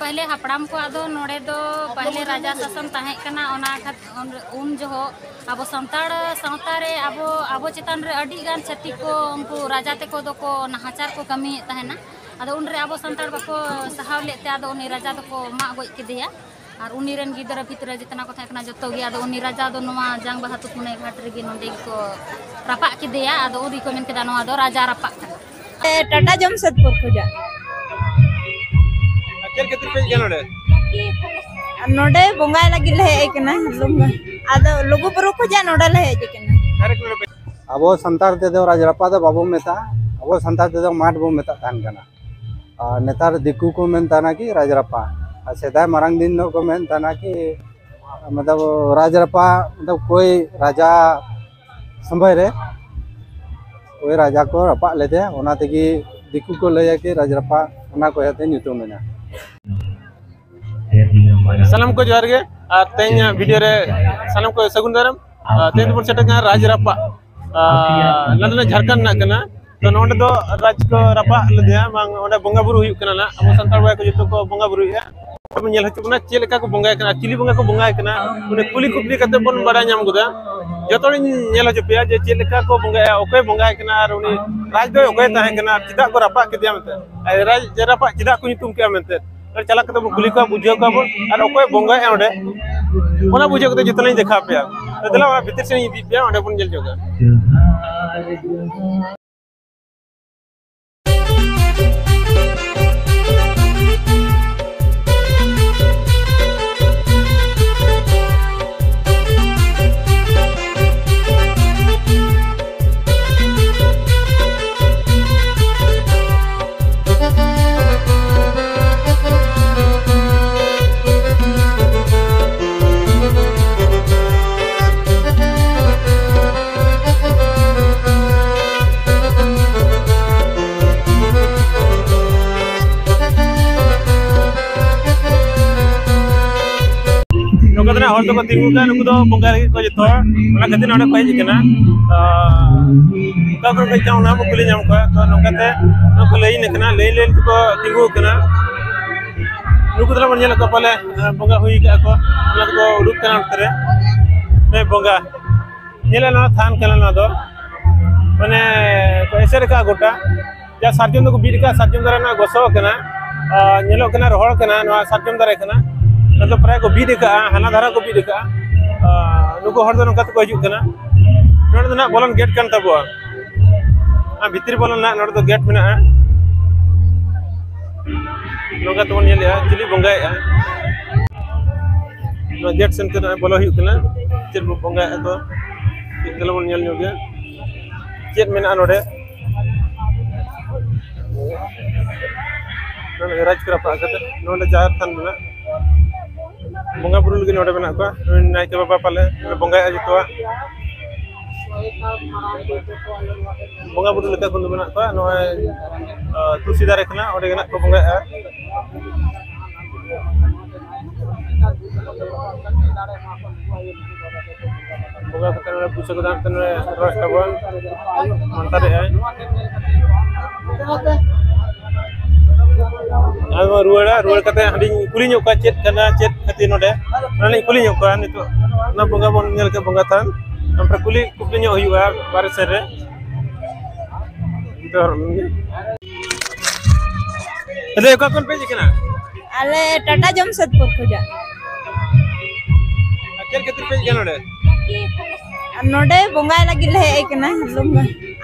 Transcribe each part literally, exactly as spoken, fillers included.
ᱯᱟᱦᱞᱮ ᱦᱟᱯᱲᱟᱢ ᱠᱚᱣᱟᱜ ᱫᱚ ᱱᱚᱰᱮ ᱫᱚ ᱯᱟᱦᱞᱮ ᱨᱟᱡᱟ ᱥᱟᱥᱚᱱ ᱛᱟᱦᱮᱸ ᱠᱟᱱᱟ, ᱚᱱᱟ ᱠᱷᱟᱹᱛ-, ᱩᱱ, ᱩᱱ ᱡᱚᱦᱚᱜ ᱟᱵᱚ ᱥᱟᱱᱛᱟᱲ ᱥᱟᱶᱛᱟ ᱨᱮ ᱟᱵᱚ, ᱟᱵᱚ ᱪᱮᱛᱟᱱ ᱨᱮ ᱟᱹᱰᱤ ᱜᱟᱱ ᱪᱷᱟᱹᱛᱤᱠ ᱠᱚ ᱩᱱᱠᱩ ᱨᱟᱡᱟ ᱛᱮᱠᱚ ᱫᱚᱠᱚ ᱱᱟᱦᱟᱪᱟᱨ ᱠᱚ ᱠᱟᱹᱢᱤᱭᱮᱫ ᱛᱟᱦᱮᱱᱟ᱾ ᱟᱫᱚ ᱩᱱᱨᱮ ᱟᱵᱚ ᱥᱟᱱᱛᱟᱲ ᱵᱟᱠᱚ ᱥᱟᱦᱟᱣ ᱞᱮᱫ ᱛᱮ ᱟᱫᱚ ᱩᱱᱤ ᱨᱟᱡᱟ ᱫᱚᱠᱚ ᱢᱟᱜ ᱜᱚᱡ ᱠᱮᱫᱮᱭᱟ᱾ ᱟᱨ ᱩᱱᱤ ᱨᱮᱱ ᱜᱤᱫᱽᱨᱟᱹ ᱯᱤᱫᱽᱨᱟᱹ ᱡᱮᱛᱱᱟ ᱠᱚ ᱛᱟᱦᱮᱸ ᱠᱟᱱᱟ ᱡᱚᱛᱚ ᱜᱮ᱾ ᱟᱫᱚ ᱩᱱᱤ ᱨᱟᱡᱟ ᱫᱚ ᱱᱚᱣᱟ ᱡᱟᱝ ᱵᱟᱦᱟ ᱛᱩᱯᱩᱱᱟᱹᱭ ᱜᱷᱟᱴ ᱨᱮᱜᱮ ᱱᱚᱸᱰᱮ ᱜᱮᱠᱚ ᱨᱟᱯᱟᱜ ᱠᱮᱫᱮᱭᱟ᱾ ᱟᱫᱚ ᱩᱱ ᱨᱮᱠᱚ ᱢᱮᱱ ᱠᱮᱫᱟ ᱱᱚᱣᱟ ᱫᱚ ᱨᱟᱡᱟ ᱨᱟᱯᱟᱜ ᱠᱟᱱᱟ᱾ ᱮ, ᱴᱟᱴᱟ ᱡᱟᱢᱥᱮᱫᱽᱯᱩᱨ ᱠᱷᱚᱡᱟᱜ᱾ ᱟᱨ ᱪᱮᱫ ᱠᱷᱟᱹᱛᱤᱨ ᱯᱮ ᱦᱮᱡ ᱟᱠᱟᱱᱟ ᱱᱚᱰᱮ? ᱟᱨ ᱱᱚᱰᱮ ᱵᱚᱸᱜᱟᱭ ᱞᱟᱹᱜᱤᱫ ᱞᱮ ᱦᱮᱡ ᱟᱠᱟᱱᱟ᱾ ᱞᱩᱝᱜᱟ-, ᱟᱫᱚ ᱞᱩᱜᱩ ᱵᱩᱨᱩ ᱠᱷᱚᱡᱟᱜ ᱱᱚᱰᱮ ᱞᱮ ᱦᱮᱡ ᱟᱠᱟᱱᱟ᱾ ᱟᱵᱚ ᱥᱟᱱᱛᱟᱲ ᱛᱮᱫᱚ ᱨᱟᱡᱽᱨᱟᱯᱟ ᱫᱚ ᱵᱟᱵᱚ ᱢᱮᱛᱟᱜᱼᱟ, ᱟᱵᱚ ᱥᱟᱱᱛᱟᱲ ᱛᱮᱫᱚ ᱢᱟᱴᱷ ᱵᱚ ᱢᱮᱛᱟᱜ ᱛᱟᱦᱮᱱ ᱠᱟᱱᱟ᱾ ᱟᱨ ᱱᱮᱛᱟᱨ ᱫᱤᱠᱩ ᱠᱚ ᱢᱮᱱ ᱛᱟᱦᱮᱱᱟ ᱠᱤ ᱨᱟᱡᱽᱨᱟᱯᱟ, ᱟᱨ ᱥᱮᱫᱟᱭ ᱢᱟᱨᱟᱝ ᱫᱤᱱ ᱫᱚ ᱠᱚ ᱢᱮᱱ ᱛᱟᱦᱮᱱᱟ ᱠᱤ ᱢᱚᱛᱞᱚᱵ ᱨᱟᱡᱽᱨᱟᱯᱟ, ᱢᱚᱛᱞᱚᱵ ᱠᱳᱭ ᱨᱟᱡᱟ ᱥᱚᱢᱚᱭ ᱨᱮ ᱳᱭ ᱨᱟᱡᱟ ᱠᱚ ᱨᱟᱯᱟᱜ ᱞᱮᱫᱮᱭᱟ, ᱚᱱᱟ ᱛᱮᱜᱮ ᱫᱤᱠᱩ ᱠᱚ ᱞᱟᱹᱭᱟ ᱠᱤ ᱨᱟᱡᱽᱨᱟᱯᱟ, ᱚᱱᱟ ᱠᱚ ᱤᱭᱟᱹᱛᱮ ᱧᱩᱛᱩᱢ ᱮᱱᱟ᱾ ᱥᱟᱱᱟᱢ ᱠᱚ ᱡᱚᱦᱟᱨ ᱜᱮ, ᱟᱨ ᱛᱮᱦᱮᱧᱟᱜ ᱵᱷᱤᱰᱤᱭᱳ ᱨᱮ ᱥᱟᱱᱟᱢ ᱠᱚ ᱥᱟᱹᱜᱩᱱ ᱫᱟᱨᱟᱢ᱾ ᱟᱨ ᱛᱮᱦᱮᱧ ᱫᱚᱵᱚᱱ ᱥᱮᱴᱮᱨ ᱠᱟᱱᱟ ᱨᱟᱡᱽᱨᱟᱯᱟ, ᱟᱨ ᱱᱚᱣᱟ ᱫᱚ ᱡᱷᱟᱲᱠᱷᱚᱸᱰ ᱨᱮᱱᱟᱜ ᱠᱟᱱᱟ᱾ ᱛᱚ ᱱᱚᱸᱰᱮ ᱫᱚ ᱨᱟᱡᱽ ᱠᱚ ᱨᱟᱯᱟᱜ ᱞᱮᱫᱮᱭᱟ, ᱵᱟᱝ ᱚᱸᱰᱮ ᱵᱚᱸᱜᱟ ᱵᱩᱨᱩ ᱦᱩᱭᱩᱜ ᱠᱟᱱᱟ ᱱᱟᱜ, ᱟᱵᱚ ᱥᱟᱱᱛᱟᱲ ᱵᱚᱭᱦᱟ ᱠᱚ ᱡᱚᱛᱚ ᱠᱚ ᱵᱚᱸᱜᱟ ᱵᱩᱨᱩᱭᱮᱫᱼᱟ᱾ ᱵᱚᱱ ᱧᱮᱞ ᱦᱚᱪᱚ ᱵᱚᱱᱟ ᱪᱮᱫ ᱞᱮᱠᱟ ᱠᱚ ᱵᱚᱸᱜᱟᱭ ᱠᱟᱱᱟ, ᱟᱨ ᱪᱤᱞᱤ ᱵᱚᱸᱜᱟ ᱠᱚ ᱵᱚᱸᱜᱟᱭ ᱠᱟᱱᱟ, ᱩᱱᱤ ᱠᱩᱞᱤ ᱠᱩᱯᱞᱤ ᱠᱟᱛᱮ ᱵᱚᱱ ᱵᱟᱲᱟᱭ ᱧᱟᱢ ᱜᱚᱫᱟ᱾ ᱡᱚᱛᱚ ᱦᱚᱲᱤᱧ ᱧᱮᱞ ᱦᱚᱪᱚ ᱯᱮᱭᱟ ᱡᱮ ᱪᱮᱫ ᱞᱮᱠᱟ ᱠᱚ ᱵᱚᱸᱜᱟᱭᱟ, ᱚᱠᱚᱭ ᱵᱚᱸᱜᱟᱭ ᱠᱟᱱᱟ, ᱟᱨ ᱩᱱᱤ ᱨᱟᱡᱽ ᱫᱚᱭ ᱚᱠᱚᱭ ᱛᱟᱦᱮᱸ ᱠᱟᱱᱟ, ᱟᱨ ᱪᱮᱫᱟᱜ ᱠᱚ ᱨᱟᱯᱟᱜ ᱠᱮᱫᱮᱭᱟ ᱢᱮᱱᱛᱮ, ᱟᱨ ᱨᱟᱡᱽ ᱨᱟᱯᱟᱜ ᱪᱮᱫᱟᱜ ᱠᱚ ᱧᱩᱛᱩᱢ ᱠᱮᱫᱼᱟ ᱢᱮᱱᱛᱮ᱾ ᱚᱸᱰᱮ ᱪᱟᱞᱟᱣ ᱠᱟᱛᱮ ᱵᱚᱱ ᱠᱩᱞᱤ ᱠᱚᱣᱟ, ᱵᱩᱡᱷᱟᱹᱣ ᱠᱚᱣᱟ ᱵᱚᱱ, ᱟᱨ ᱚᱠᱚᱭ ᱵᱚᱸᱜᱟᱭᱟ ᱚᱸᱰᱮ, ᱚᱱᱟ ᱵᱩᱡᱷᱟᱹᱣ ᱠᱟᱛᱮ ᱡᱚᱛᱚ ᱞᱤᱧ ᱫᱮᱠᱷᱟᱣ ᱯᱮᱭᱟ᱾ ᱛᱚ ᱫᱮᱞᱟ, ᱚᱱᱟ ᱵᱷᱤᱛᱤᱨ ᱥᱮᱫ ᱤᱧ ᱤᱫᱤ ᱯᱮᱭᱟ, ᱚᱸᱰᱮ ᱵᱚᱱ ᱧᱮᱞ ᱧᱚᱜᱟ᱾ ᱱᱚᱝᱠᱟ ᱛᱮ ᱱᱟᱜ ᱦᱚᱲ ᱫᱚᱠᱚ ᱛᱤᱸᱜᱩ ᱠᱟᱱ, ᱱᱩᱠᱩ ᱫᱚ ᱵᱚᱸᱜᱟ ᱞᱟᱹᱜᱤᱫ ᱠᱚ ᱡᱚᱛᱚ ᱦᱚᱲ, ᱚᱱᱟ ᱠᱷᱟᱹᱛᱤᱨ ᱱᱚᱰᱮ ᱠᱚ ᱦᱮᱡ ᱟᱠᱟᱱᱟ᱾ ᱛᱚ ᱚᱠᱟ ᱠᱚᱨᱮ ᱠᱚ ᱦᱮᱡ ᱟᱠᱟᱱᱟ, ᱚᱱᱟ ᱦᱚᱸ ᱠᱩᱞᱤ ᱧᱟᱢ ᱠᱚᱣᱟ᱾ ᱛᱚ ᱱᱚᱝᱠᱟ ᱛᱮ ᱱᱚᱣᱟ ᱠᱚ ᱞᱟᱹᱭᱤᱱ ᱟᱠᱟᱱᱟ, ᱞᱟᱹᱭᱤᱱ ᱞᱟᱹᱭᱤᱱ ᱛᱮᱠᱚ ᱛᱤᱸᱜᱩ ᱟᱠᱟᱱᱟ᱾ ᱩᱱᱠᱩ ᱫᱚ ᱵᱚᱱ ᱧᱮᱞᱮᱫ ᱠᱚᱣᱟ ᱯᱟᱞᱮ, ᱵᱚᱸᱜᱟ ᱦᱩᱭ ᱠᱟᱜᱼᱟ ᱠᱚ, ᱚᱱᱟ ᱫᱚᱠᱚ ᱩᱰᱩᱠ ᱠᱟᱱᱟ ᱱᱚᱛᱮ ᱨᱮ᱾ ᱦᱮᱸ, ᱵᱚᱸᱜᱟ ᱧᱮᱞᱮᱫ, ᱱᱚᱣᱟ ᱛᱷᱟᱱ ᱠᱟᱱᱟ, ᱱᱚᱣᱟ ᱫᱚ ᱢᱟᱱᱮ ᱠᱚ ᱮᱥᱮᱫ ᱟᱠᱟᱫᱼᱟ ᱜᱚᱴᱟ᱾ ᱡᱟ ᱥᱟᱨᱡᱚᱢ ᱫᱚᱠᱚ ᱵᱤᱫ ᱟᱠᱟᱫᱼᱟ, ᱥᱟᱨᱡᱚᱢ ᱫᱟᱨᱮ ᱨᱮᱱᱟᱜ ᱜᱚᱥᱚ ᱠᱟᱱᱟ, ᱟᱨ ᱧᱮᱞᱚᱜ ᱠᱟᱱᱟ ᱨᱚᱦᱚᱲ ᱠᱟᱱᱟ, ᱱᱚᱣᱟ ᱥᱟᱨᱡᱚᱢ ᱫᱟᱨᱮ ᱠᱟᱱᱟ᱾ ᱱᱚᱣᱟ ᱫᱚ ᱯᱨᱟᱭ ᱠᱚ ᱵᱤᱫ ᱟᱠᱟᱫᱼᱟ, ᱦᱟᱱᱟ ᱫᱷᱟᱨᱮ ᱠᱚ ᱵᱤᱫ ᱟᱠᱟᱫᱼᱟ᱾ ᱟᱨ ᱱᱩᱠᱩ ᱦᱚᱲ ᱫᱚ ᱱᱚᱝᱠᱟ ᱛᱮᱠᱚ ᱦᱤᱡᱩᱜ ᱠᱟᱱᱟ᱾ ᱱᱚᱰᱮ ᱫᱚ ᱱᱟᱜ ᱵᱚᱞᱚᱱ ᱜᱮᱴ ᱠᱟᱱ ᱛᱟᱵᱚᱣᱟ᱾ ᱟᱨ ᱵᱷᱤᱛᱨᱤ ᱵᱚᱞᱚᱱ ᱱᱟᱜ ᱱᱚᱰᱮ ᱫᱚ ᱜᱮᱴ ᱢᱮᱱᱟᱜᱼᱟ᱾ ᱱᱚᱝᱠᱟ ᱛᱮᱵᱚᱱ ᱧᱮᱞᱮᱜᱼᱟ, ᱪᱤᱞᱤ ᱵᱚᱸᱜᱟᱭᱮᱜᱼᱟ᱾ ᱱᱚᱣᱟ ᱜᱮᱴ ᱥᱮᱱ ᱛᱮ ᱱᱚᱜᱼᱚᱭ ᱵᱚᱞᱚ ᱦᱩᱭᱩᱜ ᱠᱟᱱᱟ᱾ ᱪᱮᱫ ᱵᱚ ᱵᱚᱸᱜᱟᱭᱮᱜᱼᱟ ᱠᱚ, ᱪᱮᱫ ᱛᱮᱞᱮ ᱵᱚᱱ ᱧᱮᱞ ᱧᱚᱜ ᱜᱮᱭᱟ, ᱪᱮᱫ ᱢᱮᱱᱟᱜᱼᱟ ᱱᱚᱰᱮ᱾ ᱱᱚᱰᱮ ᱨᱟᱡᱽ ᱠᱚ ᱨᱟᱯᱟᱜ ᱠᱟᱛᱮ ᱱᱚᱰᱮ ᱡᱟᱦᱮᱨ ᱛᱷᱟᱱ ᱢᱮᱱᱟᱜᱼᱟ᱾ ᱵᱚᱸᱜᱟ ᱵᱩᱨᱩ ᱞᱟᱹᱜᱤᱫ ᱱᱚᱰᱮ ᱢᱮᱱᱟᱜ ᱠᱚᱣᱟ᱾ ᱱᱩᱭ ᱱᱟᱭᱠᱮ ᱵᱟᱵᱟ ᱯᱟᱞᱮ ᱵᱚᱸᱜᱟᱭᱟ ᱡᱚᱛᱚᱣᱟᱜ᱾ ᱵᱚᱸᱜᱟ ᱵᱩᱨᱩ ᱞᱮᱠᱟ ᱠᱚ ᱢᱮᱱᱟᱜ ᱠᱚᱣᱟ᱾ ᱱᱚᱜᱼᱚᱭ, ᱟᱸ, ᱛᱩᱞᱥᱤ ᱫᱟᱨᱮ ᱠᱟᱱᱟ, ᱚᱸᱰᱮ ᱜᱮ ᱱᱟᱜ ᱠᱚ ᱵᱚᱸᱜᱟᱭᱟ᱾ ᱵᱚᱸᱜᱟ ᱠᱟᱛᱮ ᱱᱚᱰᱮ ᱯᱩᱭᱥᱟᱹ ᱠᱚ ᱫᱟᱱ ᱠᱟᱛᱮ ᱱᱚᱰᱮ ᱨᱚᱥ ᱛᱟᱵᱚᱱ ᱢᱟᱱᱛᱟᱨᱮᱜᱼᱟᱭ᱾ ᱟᱫᱚ ᱨᱩᱣᱟᱹᱲᱟ, ᱨᱩᱣᱟᱹᱲ ᱠᱟᱛᱮ ᱦᱟᱸᱰᱤᱧ ᱠᱩᱞᱤ ᱧᱚᱜ ᱠᱚᱣᱟ ᱪᱮᱫ ᱠᱟᱱᱟ, ᱪᱮᱫ ᱠᱷᱟᱹᱛᱤᱨ ᱱᱚᱰᱮ, ᱚᱱᱟᱞᱤᱧ ᱠᱩᱞᱤ ᱧᱚᱜ ᱠᱚᱣᱟ᱾ ᱱᱤᱛᱚᱜ ᱚᱱᱟ ᱵᱚᱸᱜᱟ ᱵᱚᱱ ᱧᱮᱞ ᱠᱮᱫ, ᱵᱚᱸᱜᱟ ᱛᱷᱟᱱ, ᱛᱟᱨᱯᱚᱨᱮ ᱠᱩᱞᱤ ᱠᱩᱯᱞᱤ ᱧᱚᱜ ᱦᱩᱭᱩᱜᱼᱟ ᱵᱟᱨᱦᱮ ᱥᱮᱱ ᱨᱮ᱾ ᱟᱫᱚ ᱚᱠᱟ ᱠᱷᱚᱱ ᱯᱮ ᱦᱮᱡ ᱟᱠᱟᱱᱟ? ᱟᱞᱮ ᱴᱟᱴᱟ ᱡᱟᱢᱥᱮᱫᱽᱯᱩᱨ ᱠᱷᱚᱱᱟᱜ᱾ ᱟᱨ ᱪᱮᱫ ᱠᱷᱟᱹᱛᱤᱨ ᱯᱮ ᱦᱮᱡ ᱟᱠᱟᱱᱟ ᱱᱚᱰᱮ? ᱟᱨ ᱱᱚᱰᱮ ᱵᱚᱸᱜᱟᱭ ᱞᱟᱹᱜᱤᱫ ᱞᱮ ᱦᱮᱡ ᱟᱠᱟᱱᱟ᱾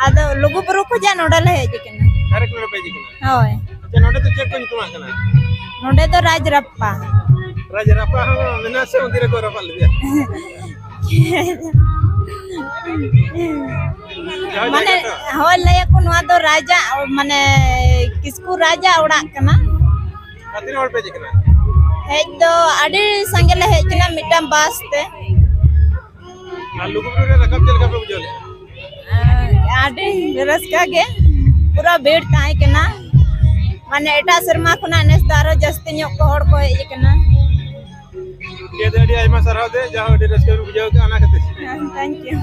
ᱟᱫᱚ ᱞᱩᱜᱩ ᱵᱩᱨᱩ ᱠᱷᱚᱱᱟᱜ ᱱᱚᱰᱮ ᱞᱮ ᱦᱮᱡ ᱟᱠᱟᱱᱟ᱾ ᱰᱟᱭᱨᱮᱠᱴ ᱱᱚᱰᱮ ᱯᱮ ᱦᱮᱡ ᱟᱠᱟᱱᱟ? ᱦᱳᱭ᱾ ᱟᱪᱪᱷᱟ, ᱱᱚᱰᱮ ᱫᱚ ᱪᱮᱫ ᱠᱚ ᱧᱩᱛᱩᱢᱟᱜ ᱠᱟᱱᱟ? ᱱᱚᱰᱮ ᱫᱚ ᱨᱟᱡᱽ ᱨᱟᱯᱯᱟ᱾ ᱨᱟᱡᱽ ᱨᱟᱯᱯᱟ ᱦᱚᱸ ᱢᱮᱱᱟᱜᱼᱟ ᱥᱮ ᱩᱱ ᱫᱤᱱ ᱨᱮᱠᱚ ᱨᱟᱯᱟᱜ ᱞᱮᱫᱮᱭᱟ? ᱡᱟᱦᱟᱸ ᱢᱟᱱᱮ, ᱡᱟᱭᱜᱟ ᱴᱟᱜ? ᱦᱳᱭ, ᱞᱟᱹᱭᱟᱠᱚ ᱱᱚᱣᱟ ᱫᱚ ᱨᱟᱡᱟ, ᱢᱟᱱᱮ, ᱠᱤᱥᱠᱩ ᱨᱟᱡᱟ ᱚᱲᱟᱜ ᱠᱟᱱᱟ᱾ ᱟᱨ ᱛᱤᱱᱟᱹᱜ ᱦᱚᱲ ᱯᱮ ᱦᱮᱡ ᱟᱠᱟᱱᱟ? ᱦᱮᱡ ᱫᱚ ᱟᱹᱰᱤ ᱥᱟᱸᱜᱮ ᱞᱮ ᱦᱮᱡ ᱟᱠᱟᱱᱟ ᱢᱤᱫᱴᱟᱝ ᱵᱟᱥ ᱛᱮ᱾ ᱟᱨ ᱞᱩᱜᱩᱵᱩᱨᱩ ᱨᱮ ᱨᱟᱠᱟᱵ ᱪᱮᱫ ᱞᱮᱠᱟ ᱯᱮ ᱵᱩᱡᱷᱟᱹᱣ ᱞᱮᱫᱼᱟ? ᱟᱨ ᱟᱹᱰᱤ ᱨᱟᱹᱥᱠᱟᱹ ᱜᱮ, ᱯᱩᱨᱟᱹ ᱵᱷᱤᱲ ᱛᱟᱦᱮᱸ ᱠᱟᱱᱟ᱾ ᱢᱟᱱᱮ ᱮᱴᱟᱜ ᱥᱮᱨᱢᱟ ᱠᱷᱚᱱᱟᱜ ᱱᱮᱥ ᱫᱚ ᱟᱨᱚ ᱡᱟᱹᱥᱛᱤ ᱧᱚᱜ ᱠᱚ ᱦᱚᱲ ᱠᱚ ᱦᱮᱡ ᱟᱠᱟᱱᱟ᱾ ᱴᱷᱤᱠ ᱜᱮᱭᱟ, ᱟᱹᱰᱤ ᱟᱭᱢᱟ ᱥᱟᱨᱦᱟᱣ ᱫᱮ, ᱡᱟᱦᱟᱸ ᱟᱹᱰᱤ ᱨᱟᱹᱥᱠᱟᱹ ᱵᱮᱱ ᱵᱩᱡᱷᱟᱹᱣ ᱠᱮᱫᱼᱟ ᱚᱱᱟ ᱠᱷᱟᱹᱛᱤᱨ᱾ Thank you.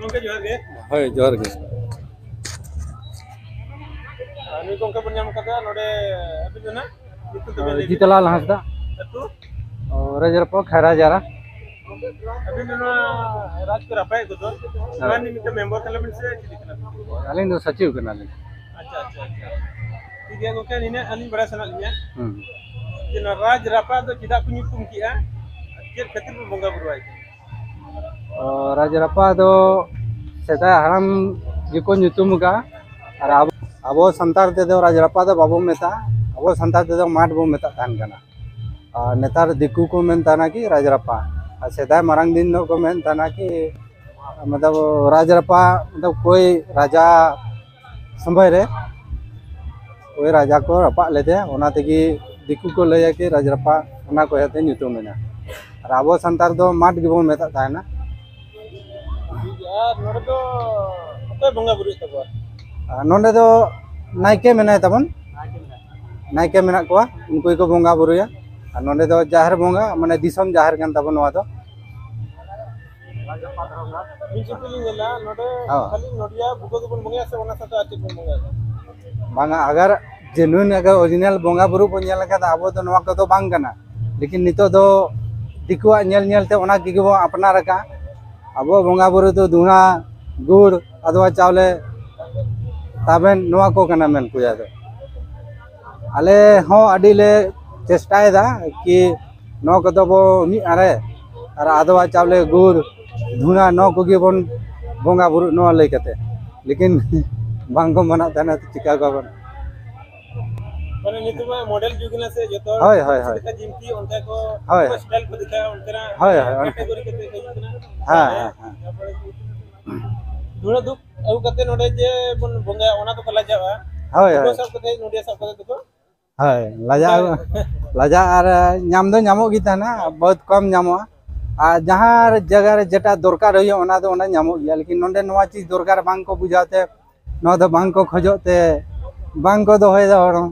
ᱜᱚᱢᱠᱮ ᱡᱚᱦᱟᱨ ᱜᱮ᱾ ᱦᱳᱭ, ᱡᱚᱦᱟᱨ ᱜᱮ᱾ ᱜᱚᱢᱠᱮ ᱵᱚᱱ ᱧᱟᱢ ᱠᱟᱫᱟ ᱱᱚᱰᱮ᱾ ᱟᱹᱵᱤᱱ ᱫᱚ ᱱᱟᱜ ᱧᱩᱛᱩᱢ ᱛᱟᱵᱮᱱ ᱞᱟᱹᱭ ᱵᱤᱱ? ᱡᱤᱛᱟᱞᱟᱞ ᱦᱟᱸᱥᱫᱟ᱾ ᱟᱹᱛᱩ? ᱚ, ᱨᱟᱡᱽᱨᱟᱯᱟ, ᱠᱷᱟᱭᱨᱟ ᱡᱟᱨᱟ᱾ ᱟᱹᱵᱤᱱ ᱫᱚ ᱱᱚᱣᱟ ᱨᱟᱡᱽ ᱠᱚ ᱨᱟᱯᱟᱭᱮᱫ ᱠᱚᱫᱚ, ᱦᱮᱸ᱾ ᱱᱚᱣᱟ ᱨᱤᱱᱤᱡ ᱢᱤᱫᱴᱮᱱ ᱢᱮᱢᱵᱟᱨ ᱠᱟᱱᱟ ᱵᱤᱱ ᱥᱮ ᱪᱤᱞᱤ ᱠᱟᱱᱟ ᱵᱤᱱ? ᱟᱹᱞᱤᱧ ᱫᱚ ᱥᱚᱪᱤᱵᱽ ᱠᱟᱱᱟᱞᱤᱧ᱾ ᱟᱪᱪᱷᱟ, ᱟᱪᱪᱷᱟ, ᱟᱪᱪᱷᱟ᱾ ᱴᱷᱤᱠ ᱜᱮᱭᱟ ᱜᱚᱢᱠᱮ, ᱱᱤᱱᱟᱹᱜ ᱟᱹᱞᱤᱧ ᱵᱟᱲᱟᱭ ᱥᱟᱱᱟᱭᱮᱫ ᱞᱤᱧᱟ ᱦᱩᱸ᱾ ᱡᱮ ᱱᱚᱣᱟ ᱨᱟᱡᱽ ᱨᱟᱯᱟᱜ ᱫᱚ ᱪᱮᱫᱟᱜ ᱠᱚ ᱧᱩᱛᱩᱢ ᱠᱮᱜᱼᱟ? ᱪᱮᱫ ᱠᱷᱟᱹᱛᱤᱨ ᱵᱚ ᱵᱚᱸᱜᱟ ᱵᱩᱨᱩᱣᱟᱭ ᱠᱟᱱᱟ? ᱚ, ᱨᱟᱡᱽ ᱨᱟᱯᱟᱜ ᱫᱚ ᱥᱮᱫᱟᱭ ᱦᱟᱲᱟᱢ ᱜᱮᱠᱚ ᱧᱩᱛᱩᱢ ᱟᱠᱟᱫᱼᱟ᱾ ᱟᱨ ᱟᱵᱚ, ᱟᱵᱚ ᱥᱟᱱᱛᱟᱲ ᱛᱮᱫᱚ ᱨᱟᱡᱽ ᱨᱟᱯᱟᱜ ᱫᱚ ᱵᱟᱵᱚ ᱢᱮᱛᱟᱜᱼᱟ, ᱟᱵᱚ ᱥᱟᱱᱛᱟᱲ ᱛᱮᱫᱚ ᱢᱟᱴᱷ ᱵᱚ ᱢᱮᱛᱟᱜ ᱛᱟᱦᱮᱱ ᱠᱟᱱᱟ᱾ ᱟᱨ ᱱᱮᱛᱟᱨ ᱫᱤᱠᱩ ᱠᱚ ᱢᱮᱱ ᱛᱟᱦᱮᱱᱟ ᱠᱤ ᱨᱟᱡᱽ ᱨᱟᱯᱟᱜ, ᱟᱨ ᱥᱮᱫᱟᱭ ᱢᱟᱨᱟᱝ ᱫᱤᱱ ᱫᱚ ᱠᱚ ᱢᱮᱱ ᱛᱟᱦᱮᱱᱟ ᱠᱤ ᱢᱚᱛᱞᱚᱵ ᱨᱟᱡᱽ ᱨᱟᱯᱟᱜ, ᱢᱚᱛᱞᱚᱵ ᱠᱳᱭ ᱨᱟᱡᱟ ᱥᱚᱢᱚᱭ ᱨᱮ ᱳᱭ ᱨᱟᱡᱟ ᱠᱚ ᱨᱟᱯᱟᱜ ᱞᱮᱫᱮᱭᱟ, ᱚᱱᱟ ᱛᱮᱜᱮ ᱫᱤᱠᱩ ᱠᱚ ᱞᱟᱹᱭᱟ ᱠᱤ ᱨᱟᱡᱽ ᱨᱟᱯᱟᱜ, ᱚᱱᱟ ᱠᱚ ᱤᱭᱟᱹᱛᱮ ᱧᱩᱛᱩᱢ ᱮᱱᱟ᱾ ᱟᱨ ᱟᱵᱚ ᱥᱟᱱᱛᱟᱲ ᱫᱚ ᱢᱟᱴᱷ ᱜᱮᱵᱚᱱ ᱢᱮᱛᱟᱜ ᱛᱟᱦᱮᱱᱟ᱾ ᱟᱨ ᱱᱚᱰᱮ ᱫᱚ ᱚᱠᱚᱭ ᱵᱚᱸᱜᱟ ᱵᱩᱨᱩᱭᱮᱫ ᱛᱟᱵᱚᱣᱟ? ᱟᱨ ᱱᱚᱰᱮ ᱫᱚ ᱱᱟᱭᱠᱮ ᱢᱮᱱᱟᱭ ᱛᱟᱵᱚᱱ, ᱱᱟᱭᱠᱮ ᱢᱮᱱᱟᱜ ᱠᱚᱣᱟ, ᱩᱱᱠᱩ ᱜᱮᱠᱚ ᱵᱚᱸᱜᱟ ᱵᱩᱨᱩᱭᱟ᱾ ᱟᱨ ᱱᱚᱰᱮ ᱫᱚ ᱡᱟᱦᱮᱨ ᱵᱚᱸᱜᱟ, ᱢᱟᱱᱮ ᱫᱤᱥᱚᱢ ᱡᱟᱦᱮᱨ ᱠᱟᱱ ᱛᱟᱵᱚᱱ ᱱᱚᱣᱟ ᱫᱚ᱾ ᱢᱤᱫ ᱥᱚᱢᱚᱭ ᱞᱤᱧ ᱧᱮᱞᱟ, ᱱᱚᱰᱮ ᱦᱚᱸ᱾ ᱠᱷᱟᱹᱞᱤ ᱱᱚᱰᱤᱭᱟ ᱵᱩᱠᱟᱹ ᱜᱮᱵᱚᱱ ᱵᱚᱸᱜᱟᱭᱟ ᱥᱮ ᱚᱱᱟ ᱥᱟᱶᱛᱮ ᱟᱨ ᱪᱮᱫ ᱵᱚᱱ ᱵᱚᱸᱜᱟᱭᱟ? ᱵᱟᱝᱟ, ᱟᱜᱟᱨ ᱡᱮᱱᱩᱭᱤᱱ ᱟᱜᱟᱨ ᱚᱨᱤᱡᱤᱱᱟᱞ ᱵᱚᱸᱜᱟ ᱵᱩᱨᱩ ᱵᱚᱱ ᱧᱮᱞ ᱞᱮᱠᱷᱟᱱ ᱫᱚ ᱟᱵᱚ ᱫᱚ ᱱᱚᱣᱟ ᱠᱚᱫᱚ ᱵᱟᱝ ᱠᱟᱱᱟ᱾ ᱞᱮᱠᱤᱱ ᱱᱤᱛᱚᱜ ᱫᱚ ᱫᱤᱠᱩᱣᱟᱜ ᱧᱮᱞ ᱧᱮᱞ ᱛᱮ ᱚᱱᱟ ᱠᱚᱜᱮ ᱵᱚᱱ ᱟᱯᱱᱟᱨ ᱟᱠᱟᱫᱼᱟ᱾ ᱟᱵᱚᱣᱟᱜ ᱵᱚᱸᱜᱟ ᱵᱩᱨᱩ ᱫᱚ ᱫᱷᱩᱬᱟ, ᱜᱩᱲ, ᱟᱫᱽᱣᱟ ᱪᱟᱣᱞᱮ, ᱛᱟᱵᱮᱱ, ᱱᱚᱣᱟ ᱠᱚ ᱠᱟᱱᱟ ᱢᱮᱱ ᱠᱚᱭᱟ ᱫᱚ᱾ ᱟᱞᱮ ᱦᱚᱸ ᱟᱹᱰᱤ ᱞᱮ ᱪᱮᱥᱴᱟᱭᱮᱫᱟ ᱠᱤ ᱱᱚᱣᱟ ᱠᱚᱫᱚ ᱵᱚ ᱢᱤᱫ ᱟᱨᱮ, ᱟᱨ ᱟᱫᱽᱣᱟ ᱪᱟᱣᱞᱮ, ᱜᱩᱲ, ᱫᱷᱩᱬᱟ, ᱱᱚᱣᱟ ᱠᱚᱜᱮ ᱵᱚᱱ ᱵᱚᱸᱜᱟ ᱵᱩᱨᱩ ᱱᱚᱣᱟ ᱞᱟᱹᱭ ᱠᱟᱛᱮ, ᱞᱮᱠᱤᱱ ᱵᱟᱝ ᱠᱚ ᱢᱟᱱᱟᱜ ᱛᱟᱦᱮᱱᱟ, ᱪᱤᱠᱟ ᱠᱚᱣᱟ ᱵᱚᱱ? ᱢᱟᱱᱮ ᱱᱤᱛᱚᱜ ᱢᱟ ᱢᱚᱰᱮᱞ ᱡᱩᱜᱽ ᱮᱱᱟ ᱥᱮ, ᱡᱚᱛᱚ ᱦᱚᱲ ᱦᱳᱭ, ᱦᱳᱭ, ᱪᱮᱫ ᱦᱳᱭ᱾ ᱞᱮᱠᱟ ᱡᱤᱱᱛᱤ ᱚᱱᱠᱟ ᱠᱚ ᱦᱳᱭ᱾ ᱥᱴᱟᱭᱤᱞ ᱠᱚ ᱫᱮᱠᱷᱟᱣᱟ, ᱚᱱᱛᱮᱱᱟᱜ ᱦᱳᱭ, ᱦᱳᱭ, ᱦᱳᱭ᱾ ᱠᱮᱴᱟᱜᱚᱨᱤ ᱠᱟᱛᱮ ᱠᱚ ᱦᱤᱡᱩᱜ ᱠᱟᱱᱟ᱾ ᱦᱮᱸ, ᱦᱮᱸ, ᱦᱮᱸ᱾ ᱛᱟᱨᱯᱚᱨᱮ ᱫᱷᱩᱬᱟᱹ ᱫᱷᱩᱯ ᱟᱹᱜᱩ ᱠᱟᱛᱮ ᱱᱚᱰᱮ ᱡᱮ ᱵᱚᱱ ᱵᱚᱸᱜᱟᱭᱟ, ᱚᱱᱟ ᱫᱚᱠᱚ ᱞᱟᱡᱟᱜᱼᱟ᱾ ᱦᱳᱭ, ᱦᱳᱭ᱾ ᱫᱷᱩᱬᱟᱹ ᱥᱟᱵ ᱠᱟᱛᱮ ᱱᱚᱰᱮ ᱥᱟᱵ ᱠᱟᱛᱮ ᱫᱚᱠᱚ ᱦᱳᱭ, ᱞᱟᱡᱟᱜ, ᱞᱟᱡᱟᱜ ᱟᱨ ᱧᱟᱢ ᱫᱚ ᱧᱟᱢᱚᱜ ᱜᱮ ᱛᱟᱦᱮᱱᱟ, ᱵᱚᱦᱩᱛ ᱠᱚᱢ ᱧᱟᱢᱚᱜᱼᱟ᱾ ᱟᱨ ᱡᱟᱦᱟᱸ ᱡᱟᱭᱜᱟ ᱨᱮ ᱡᱮᱴᱟ ᱫᱚᱨᱠᱟᱨ ᱦᱩᱭᱩᱜᱼᱟ, ᱚᱱᱟ ᱫᱚ ᱚᱸᱰᱮ ᱧᱟᱢᱚᱜ ᱜᱮᱭᱟ, ᱞᱮᱠᱤᱱ ᱱᱚᱰᱮ ᱱᱚᱣᱟ ᱪᱤᱡᱽ ᱫᱚᱨᱠᱟᱨ ᱵᱟᱝ ᱠᱚ ᱵᱩᱡᱷᱟᱹᱣ ᱛᱮ, ᱱᱚᱣᱟ ᱫᱚ ᱵᱟᱝ ᱠᱚ ᱠᱷᱚᱡᱚᱜ ᱛᱮ, ᱵᱟᱝ ᱠᱚ ᱫᱚᱦᱚᱭᱮᱫᱟ ᱦᱚᱲ ᱦᱚᱸ᱾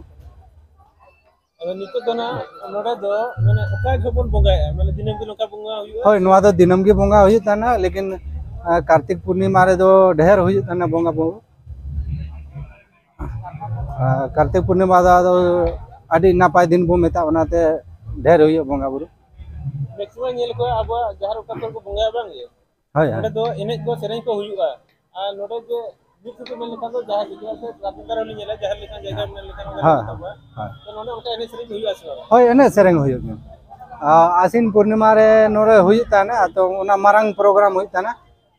ᱟᱫᱚ ᱱᱤᱛᱚᱜ ᱫᱚ ᱱᱟᱜ ᱱᱚᱰᱮ ᱫᱚ ᱢᱟᱱᱮ ᱚᱠᱟ ᱡᱚᱦᱚᱜ ᱵᱚᱱ ᱵᱚᱸᱜᱟᱭᱟ? ᱢᱟᱱᱮ ᱫᱤᱱᱟᱹᱢ ᱜᱮ ᱱᱚᱝᱠᱟ ᱵᱚᱸᱜᱟ ᱦᱩᱭᱩᱜᱼᱟ? ᱦᱳᱭ, ᱱᱚᱣᱟ ᱫᱚ ᱫᱤᱱᱟᱹᱢ ᱜᱮ ᱵᱚᱸᱜᱟ ᱦᱩᱭᱩᱜ ᱛᱟᱦᱮᱱᱟ, ᱞᱮᱠᱤᱱ, ᱟ, ᱠᱟᱨᱛᱤᱠ ᱯᱩᱨᱱᱤᱢᱟ ᱨᱮᱫᱚ ᱰᱷᱮᱨ ᱦᱩᱭᱩᱜ ᱛᱟᱦᱮᱱᱟ ᱵᱚᱸᱜᱟ ᱵᱩᱨᱩ᱾ ᱟᱨ ᱠᱟᱨᱛᱤᱠ ᱯᱩᱨᱱᱤᱢᱟ ᱫᱚ ᱟᱫᱚ ᱟᱹᱰᱤ ᱱᱟᱯᱟᱭ ᱫᱤᱱ ᱵᱚ ᱢᱮᱛᱟᱜᱼᱟ, ᱚᱱᱟᱛᱮ ᱰᱷᱮᱨ ᱦᱩᱭᱩᱜᱼᱟ ᱵᱚᱸᱜᱟ ᱵᱩᱨᱩ᱾ ᱢᱮᱠᱥᱤᱢᱟᱢ ᱧᱮᱞ ᱠᱚ ᱟᱵᱚᱣᱟᱜ ᱡᱟᱦᱮᱨ ᱚᱠᱟ ᱠᱚᱨᱮ ᱠᱚ ᱵᱚᱸᱜᱟᱭᱟ, ᱵᱟᱝ ᱜᱮ? ᱦᱳᱭ, ᱦᱳᱭ᱾ ᱚᱸᱰᱮ ᱫᱚ ᱮᱱᱮᱡ ᱠᱚ ᱥᱮᱨᱮᱧ ᱠᱚ ᱦᱩᱭᱩᱜᱼᱟ᱾ ᱟᱨ ᱱᱚᱰᱮ ᱡᱮ ᱢᱤᱫ ᱠᱚ ᱢᱮᱱ ᱞᱮᱠᱷᱟᱱ ᱫᱚ ᱡᱟᱦᱟᱸ ᱡᱩᱫᱤ ᱟᱯᱮ ᱨᱟᱛ ᱞᱮᱠᱟ ᱨᱮ ᱞᱤᱧ ᱧᱮᱞᱟ, ᱡᱟᱦᱮᱨ ᱞᱮᱠᱟᱱ ᱡᱟᱭᱜᱟ ᱢᱮᱱ ᱞᱮᱠᱷᱟᱱ ᱚᱸᱰᱮ ᱦᱳᱭ, ᱢᱮᱱᱟᱜ ᱛᱟᱵᱚᱱᱟ᱾ ᱦᱳᱭ᱾ ᱛᱚ ᱱᱚᱰᱮ ᱚᱱᱠᱟ ᱮᱱᱮᱡ ᱥᱮᱨᱮᱧ ᱠᱚ ᱦᱩᱭᱩᱜᱼᱟ ᱥᱮ ᱵᱟᱝ? ᱦᱳᱭ, ᱮᱱᱮᱡ ᱥᱮᱨᱮᱧ ᱦᱩᱭᱩᱜ ᱜᱮᱭᱟ᱾ ᱟᱨ ᱟᱥᱤᱱ ᱯᱩᱨᱱᱤᱢᱟ ᱨᱮ ᱱᱚᱰᱮ ᱦᱩᱭᱩᱜ ᱛᱟᱦᱮᱱᱟ, ᱛᱚ ᱚᱱᱟ ᱢᱟᱨᱟᱝ ᱯᱨᱳᱜᱨᱟᱢ ᱦᱩᱭᱩᱜ ᱛᱟᱦᱮᱱᱟ᱾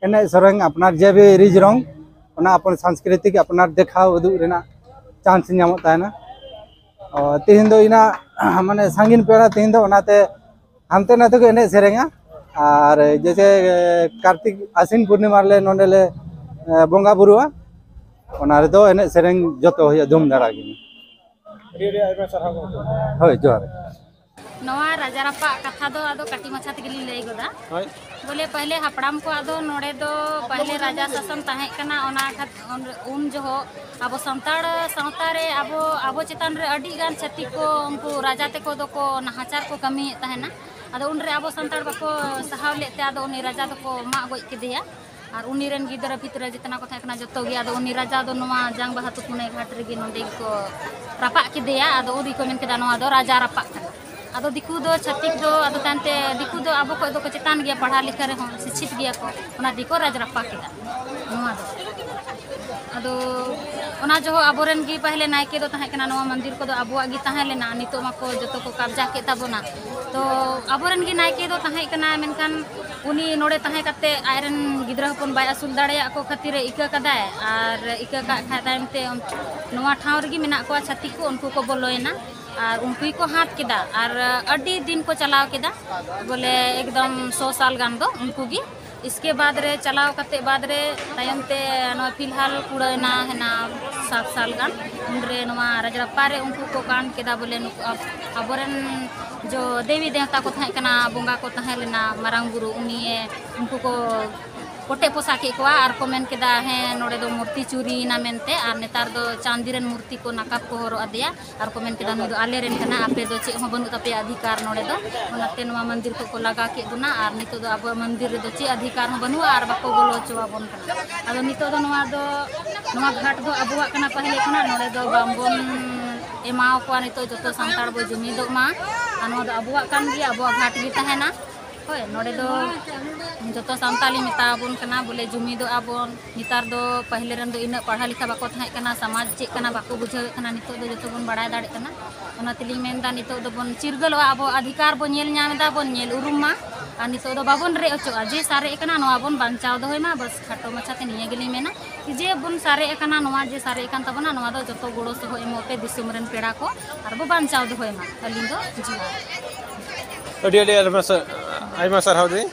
ᱮᱱᱮᱡ ᱥᱮᱨᱮᱧ ᱟᱯᱱᱟᱨ ᱡᱮ ᱵᱤ ᱨᱤᱡᱽ ᱨᱚᱝ, ᱚᱱᱟ ᱟᱯᱱᱟᱨ ᱥᱟᱝᱥᱠᱨᱤᱛᱤᱠ ᱟᱯᱱᱟᱨ ᱫᱮᱠᱷᱟᱣ ᱩᱫᱩᱜ ᱨᱮᱱᱟᱜ ᱪᱟᱱᱥ ᱧᱟᱢᱚᱜ ᱛᱟᱦᱮᱱᱟ᱾ ᱚ, ᱛᱮᱦᱮᱧ ᱫᱚ ᱤᱱᱟᱹᱜ ᱢᱟᱱᱮ ᱥᱟᱺᱜᱤᱧ ᱯᱮᱲᱟ, ᱛᱮᱦᱮᱧ ᱫᱚ ᱚᱱᱟᱛᱮ ᱦᱟᱱᱛᱮ ᱱᱟᱛᱮ ᱠᱚ ᱮᱱᱮᱡ ᱥᱮᱨᱮᱧᱟ᱾ ᱟᱨ ᱡᱮᱭᱥᱮ ᱠᱟᱨᱛᱤᱠ ᱟᱥᱤᱱ ᱯᱩᱨᱱᱤᱢᱟ ᱨᱮᱞᱮ ᱱᱚᱸᱰᱮ ᱞᱮ, ᱮ, ᱵᱚᱸᱜᱟ ᱵᱩᱨᱩᱜᱼᱟ, ᱚᱱᱟ ᱨᱮᱫᱚ ᱮᱱᱮᱡ ᱥᱮᱨᱮᱧ ᱡᱚᱛᱚ ᱦᱩᱭᱩᱜᱼᱟ ᱫᱷᱩᱢ ᱫᱷᱟᱨᱟ ᱜᱮ᱾ ᱟᱹᱰᱤ ᱟᱹᱰᱤ ᱟᱭᱢᱟ ᱥᱟᱨᱦᱟᱣ ᱜᱚᱢᱠᱮ᱾ ᱦᱳᱭ, ᱡᱚᱦᱟᱨ᱾ ᱱᱚᱣᱟ ᱨᱟᱡᱟ ᱨᱟᱯᱟᱜ ᱠᱟᱛᱷᱟ ᱫᱚ ᱟᱫᱚ ᱠᱟᱹᱴᱤᱡ ᱢᱟᱪᱷᱟ ᱛᱮᱜᱮ ᱞᱤᱧ ᱞᱟᱹᱭ ᱜᱚᱫᱟ᱾ ᱦᱳᱭ᱾ ᱵᱚᱞᱮ ᱯᱟᱦᱞᱮ ᱦᱟᱯᱲᱟᱢ ᱠᱚᱣᱟᱜ ᱫᱚ ᱱᱚᱰᱮ ᱫᱚ ᱯᱟᱦᱞᱮ ᱨᱟᱡᱟ ᱥᱟᱥᱚᱱ ᱛᱟᱦᱮᱸ ᱠᱟᱱᱟ, ᱚᱱᱟ ᱠᱷᱟᱹᱛ-, ᱩᱱ, ᱩᱱ ᱡᱚᱦᱚᱜ ᱟᱵᱚ ᱥᱟᱱᱛᱟᱲ ᱥᱟᱶᱛᱟ ᱨᱮ ᱟᱵᱚ, ᱟᱵᱚ ᱪᱮᱛᱟᱱ ᱨᱮ ᱟᱹᱰᱤ ᱜᱟᱱ ᱪᱷᱟᱹᱛᱤᱠ ᱠᱚ, ᱩᱱᱠᱩ ᱨᱟᱡᱟ ᱛᱮᱠᱚ ᱫᱚᱠᱚ ᱱᱟᱦᱟᱪᱟᱨ ᱠᱚ ᱠᱟᱹᱢᱤᱭᱮᱫ ᱛᱟᱦᱮᱱᱟ᱾ ᱟᱫᱚ ᱩᱱᱨᱮ ᱟᱵᱚ ᱥᱟᱱᱛᱟᱲ ᱵᱟᱠᱚ ᱥᱟᱦᱟᱣ ᱞᱮᱫ ᱛᱮ ᱟᱫᱚ ᱩᱱᱤ ᱨᱟᱡᱟ ᱫᱚᱠᱚ ᱢᱟᱜ ᱜᱚᱡ ᱠᱮᱫᱮᱭᱟ᱾ ᱟᱨ ᱩᱱᱤ ᱨᱮᱱ ᱜᱤᱫᱽᱨᱟᱹ ᱯᱤᱫᱽᱨᱟᱹ ᱡᱮᱛᱱᱟ ᱠᱚ ᱛᱟᱦᱮᱸ ᱠᱟᱱᱟ ᱡᱚᱛᱚ ᱜᱮ᱾ ᱟᱫᱚ ᱩᱱᱤ ᱨᱟᱡᱟ ᱫᱚ ᱱᱚᱣᱟ ᱡᱟᱝ ᱵᱟᱦᱟ ᱛᱩᱯᱩᱱᱟᱹᱭ ᱜᱷᱟᱴ ᱨᱮᱜᱮ ᱱᱚᱸᱰᱮ ᱜᱮᱠᱚ ᱨᱟᱯᱟᱜ ᱠᱮᱫᱮᱭᱟ᱾ ᱟᱫᱚ ᱩᱱ ᱨᱮᱠᱚ ᱢᱮᱱ ᱠᱮᱫᱟ ᱱᱚᱣᱟ ᱫᱚ ᱨᱟᱡᱟ ᱨᱟᱯᱟᱜ ᱠᱟᱱᱟ᱾ ᱟᱫᱚ ᱫᱤᱠᱩ ᱫᱚ ᱪᱷᱟᱹᱛᱤᱠ ᱫᱚ ᱟᱫᱚ ᱛᱟᱭᱚᱢᱛᱮ ᱫᱤᱠᱩ ᱫᱚ ᱟᱵᱚ ᱠᱷᱚᱱ ᱫᱚᱠᱚ ᱪᱮᱛᱟᱱ ᱜᱮᱭᱟ, ᱯᱟᱲᱦᱟᱣ ᱞᱮᱠᱷᱟ ᱨᱮᱦᱚᱸ ᱥᱤᱪᱪᱷᱤᱛ ᱜᱮᱭᱟ ᱠᱚ, ᱚᱱᱟ ᱫᱤᱠᱩ ᱨᱟᱡᱽ ᱨᱟᱯᱟᱜ ᱠᱮᱫᱟ ᱱᱚᱣᱟ ᱫᱚ᱾ ᱟᱫᱚ ᱚᱱᱟ ᱡᱚᱦᱚᱜ ᱟᱵᱚᱨᱮᱱ ᱜᱮ ᱯᱟᱦᱞᱮ ᱱᱟᱭᱠᱮ ᱫᱚ ᱛᱟᱦᱮᱸ ᱠᱟᱱᱟ, ᱱᱚᱣᱟ ᱢᱚᱱᱫᱤᱨ ᱠᱚᱫᱚ ᱟᱵᱚᱣᱟᱜ ᱜᱮ ᱛᱟᱦᱮᱸ ᱞᱮᱱᱟ, ᱱᱤᱛᱚᱜ ᱢᱟᱠᱚ ᱡᱚᱛᱚ ᱠᱚ ᱠᱟᱵᱽᱡᱟ ᱠᱮᱫ ᱛᱟᱵᱚᱱᱟ᱾ ᱛᱚ ᱟᱵᱚᱨᱮᱱ ᱜᱮ ᱱᱟᱭᱠᱮ ᱫᱚ ᱛᱟᱦᱮᱸ ᱠᱟᱱᱟ, ᱢᱮᱱᱠᱷᱟᱱ ᱩᱱᱤ ᱱᱚᱰᱮ ᱛᱟᱦᱮᱸ ᱠᱟᱛᱮ ᱟᱡᱨᱮᱱ ᱜᱤᱫᱽᱨᱟᱹ ᱦᱚᱯᱚᱱ ᱵᱟᱭ ᱟᱹᱥᱩᱞ ᱫᱟᱲᱮᱭᱟᱜ ᱠᱚ ᱠᱷᱟᱹᱛᱤᱨ ᱮ ᱤᱠᱟᱹ ᱠᱟᱫᱟᱭ, ᱟᱨ ᱤᱠᱟᱹ ᱠᱟᱜ ᱠᱷᱟᱡ ᱛᱟᱭᱚᱢ ᱛᱮ ᱱᱚᱣᱟ ᱴᱷᱟᱶ ᱨᱮᱜᱮ ᱢᱮᱱᱟᱜ ᱠᱚᱣᱟ ᱪᱷᱟᱹᱛᱤᱠ ᱠᱚ, ᱩᱱᱠᱩ ᱠᱚ ᱵᱚᱞᱚᱭᱮᱱᱟ ᱟᱨ ᱩᱱᱠᱩ ᱜᱮᱠᱚ ᱦᱟᱛ ᱠᱮᱫᱟ᱾ ᱟᱨ ᱟᱹᱰᱤ ᱫᱤᱱ ᱠᱚ ᱪᱟᱞᱟᱣ ᱠᱮᱫᱟ, ᱵᱚᱞᱮ ᱮᱠᱫᱚᱢ ᱥᱚ ᱥᱟᱞ ᱜᱟᱱ ᱫᱚ ᱩᱱᱠᱩ ᱜᱮ᱾ ᱤᱥᱠᱮ ᱵᱟᱫᱽ ᱨᱮ ᱪᱟᱞᱟᱣ ᱠᱟᱛᱮ ᱵᱟᱫᱽ ᱨᱮ ᱛᱟᱭᱚᱢ ᱛᱮ ᱱᱚᱣᱟ ᱯᱷᱤᱞᱦᱟᱞ ᱠᱩᱲᱟᱹᱣᱮᱱᱟ ᱦᱮᱱᱟ ᱥᱟᱛ ᱥᱟᱞ ᱜᱟᱱ᱾ ᱩᱱᱨᱮ ᱱᱚᱣᱟ ᱨᱟᱡᱽᱨᱟᱯᱯᱟ ᱨᱮ ᱩᱱᱠᱩ ᱠᱚ ᱠᱟᱱ ᱠᱮᱫᱟ, ᱵᱚᱞᱮ ᱱᱩᱠᱩ ᱟᱵ-, ᱟᱵᱚᱨᱮᱱ ᱡᱚ ᱫᱮᱵᱤ ᱫᱮᱣᱛᱟ ᱠᱚ ᱛᱟᱦᱮᱸ ᱠᱟᱱᱟ, ᱵᱚᱸᱜᱟ ᱠᱚ ᱛᱟᱦᱮᱸ ᱞᱮᱱᱟ, ᱢᱟᱨᱟᱝ ᱵᱩᱨᱩ, ᱩᱱᱤᱭᱮ ᱩᱱᱠᱩ ᱠᱚ ᱠᱚᱴᱮᱡ ᱯᱚᱥᱟᱜ ᱠᱮᱫ ᱠᱚᱣᱟ ᱟᱨ ᱠᱚ ᱢᱮᱱ ᱠᱮᱫᱟ, ᱦᱮᱸ, ᱱᱚᱰᱮ ᱫᱚ ᱢᱩᱨᱛᱤ ᱪᱩᱨᱤᱭᱮᱱᱟ ᱢᱮᱱᱛᱮ᱾ ᱟᱨ ᱱᱮᱛᱟᱨ ᱫᱚ ᱪᱟᱸᱫᱤ ᱨᱮᱱ ᱢᱩᱨᱛᱤ ᱠᱚ ᱱᱟᱠᱟᱵ ᱠᱚ ᱦᱚᱨᱚᱜ ᱟᱫᱮᱭᱟ ᱟᱨ ᱠᱚ ᱢᱮᱱ ᱠᱮᱫᱟ, ᱱᱩᱭ ᱫᱚ ᱟᱞᱮ ᱨᱮᱱ ᱠᱟᱱᱟ, ᱟᱯᱮ ᱫᱚ ᱪᱮᱫ ᱦᱚᱸ ᱵᱟᱹᱱᱩᱜ ᱛᱟᱯᱮᱭᱟ ᱚᱫᱷᱤᱠᱟᱨ ᱱᱚᱰᱮ ᱫᱚ᱾ ᱚᱱᱟᱛᱮ ᱱᱚᱣᱟ ᱢᱚᱱᱫᱤᱨ ᱠᱷᱚᱱ ᱠᱚ ᱞᱟᱜᱟ ᱠᱮᱫ ᱵᱚᱱᱟ ᱟᱨ ᱱᱤᱛᱚᱜ ᱫᱚ ᱟᱵᱚᱣᱟᱜ ᱢᱚᱱᱫᱤᱨ ᱨᱮᱫᱚ ᱪᱮᱫ ᱚᱫᱷᱤᱠᱟᱨ ᱦᱚᱸ ᱵᱟᱹᱱᱩᱜᱼᱟ ᱟᱨ ᱵᱟᱠᱚ ᱵᱚᱞᱚ ᱦᱚᱪᱚ ᱟᱵᱚᱱ ᱠᱟᱱᱟ᱾ ᱟᱫᱚ ᱱᱤᱛᱚᱜ ᱫᱚ ᱱᱚᱣᱟ ᱫᱚ, ᱱᱚᱣᱟ ᱜᱷᱟᱴ ᱫᱚ ᱟᱵᱚᱣᱟᱜ ᱠᱟᱱᱟ ᱯᱟᱹᱦᱤᱞᱮ ᱠᱷᱚᱱᱟᱜ, ᱱᱚᱰᱮ ᱫᱚ ᱵᱟᱝᱵᱚᱱ ᱮᱢᱟᱣ ᱠᱚᱣᱟ᱾ ᱱᱤᱛᱚᱜ ᱡᱚᱛᱚ ᱥᱟᱱᱛᱟᱲ ᱵᱚ ᱡᱩᱢᱤᱫᱚᱜ ᱢᱟ ᱟᱨ ᱱᱚᱣᱟ ᱫᱚ ᱟᱵᱚᱣᱟᱜ ᱠᱟᱱ ᱜᱮᱭᱟ, ᱟᱵᱚᱣᱟᱜ ᱜᱷᱟᱴ ᱜᱮ ᱛᱟᱦᱮᱱᱟ᱾ ᱦᱳᱭ, ᱱᱚᱰᱮ ᱫᱚ ᱡᱚᱛᱚ ᱥᱟᱱᱛᱟᱲᱤ ᱢᱮᱛᱟ ᱟᱵᱚᱱ ᱠᱟᱱᱟ, ᱵᱚᱞᱮ ᱡᱩᱢᱤᱫᱚᱜ ᱟᱵᱚᱱ᱾ ᱱᱮᱛᱟᱨ ᱫᱚ ᱯᱟᱹᱦᱤᱞ ᱨᱮᱱ ᱫᱚ ᱤᱱᱟᱹᱜ ᱯᱟᱲᱦᱟᱣ ᱞᱮᱠᱷᱟ ᱵᱟᱠᱚ ᱛᱟᱦᱮᱸ ᱠᱟᱱᱟ, ᱥᱚᱢᱟᱡᱽ ᱪᱮᱫ ᱠᱟᱱᱟ ᱵᱟᱠᱚ ᱵᱩᱡᱷᱟᱹᱣᱮᱫ ᱠᱟᱱᱟ, ᱱᱤᱛᱚᱜ ᱫᱚ ᱡᱚᱛᱚ ᱵᱚᱱ ᱵᱟᱲᱟᱭ ᱫᱟᱲᱮᱭᱟᱜ ᱠᱟᱱᱟ᱾ ᱚᱱᱟ ᱛᱮᱞᱤᱧ ᱢᱮᱱᱫᱟ, ᱱᱤᱛᱚᱜ ᱫᱚᱵᱚᱱ ᱪᱤᱨᱜᱟᱹᱞᱚᱜᱼᱟ, ᱟᱵᱚ ᱚᱫᱷᱤᱠᱟᱨ ᱵᱚᱱ ᱧᱮᱞ ᱧᱟᱢ ᱮᱫᱟ, ᱵᱚᱱ ᱧᱮᱞ ᱩᱨᱩᱢ ᱢᱟ᱾ ᱟᱨ ᱱᱤᱛᱚᱜ ᱫᱚ ᱵᱟᱵᱚᱱ ᱨᱮᱡ ᱦᱚᱪᱚᱜᱼᱟ, ᱡᱮ ᱥᱟᱨᱮᱡ ᱟᱠᱟᱱᱟ ᱱᱚᱣᱟ ᱵᱚᱱ ᱵᱟᱧᱪᱟᱣ ᱫᱚᱦᱚᱭ ᱢᱟ᱾ ᱵᱟᱥ ᱠᱷᱟᱴᱚ ᱢᱟᱪᱷᱟ ᱛᱮ ᱱᱤᱭᱟᱹ ᱜᱮᱞᱤᱧ ᱢᱮᱱᱟ, ᱡᱮ ᱵᱚᱱ ᱥᱟᱨᱮᱡ ᱟᱠᱟᱱᱟ, ᱱᱚᱣᱟ ᱡᱮ ᱥᱟᱨᱮᱡ ᱟᱠᱟᱱ ᱛᱟᱵᱚᱱᱟ, ᱱᱚᱣᱟ ᱫᱚ ᱡᱚᱛᱚ ᱜᱚᱲᱚ ᱥᱚᱦᱚᱫ ᱮᱢᱚᱜ ᱯᱮ ᱫᱤᱥᱚᱢ ᱨᱮᱱ ᱯᱮᱲᱟ ᱠᱚ, ᱟᱨ ᱵᱚ ᱵᱟᱧᱪᱟᱣ ᱫᱚᱦᱚᱭ ᱢᱟ᱾ ᱟᱹᱞᱤᱧ ᱫᱚ ᱡᱚᱦᱟᱨ᱾ ᱟᱹᱰᱤ ᱟᱹᱰᱤ ᱟᱭᱢᱟ ᱥᱟ- ᱟᱭᱢᱟ ᱥᱟᱨᱦᱟᱣ ᱫᱟᱹᱭ᱾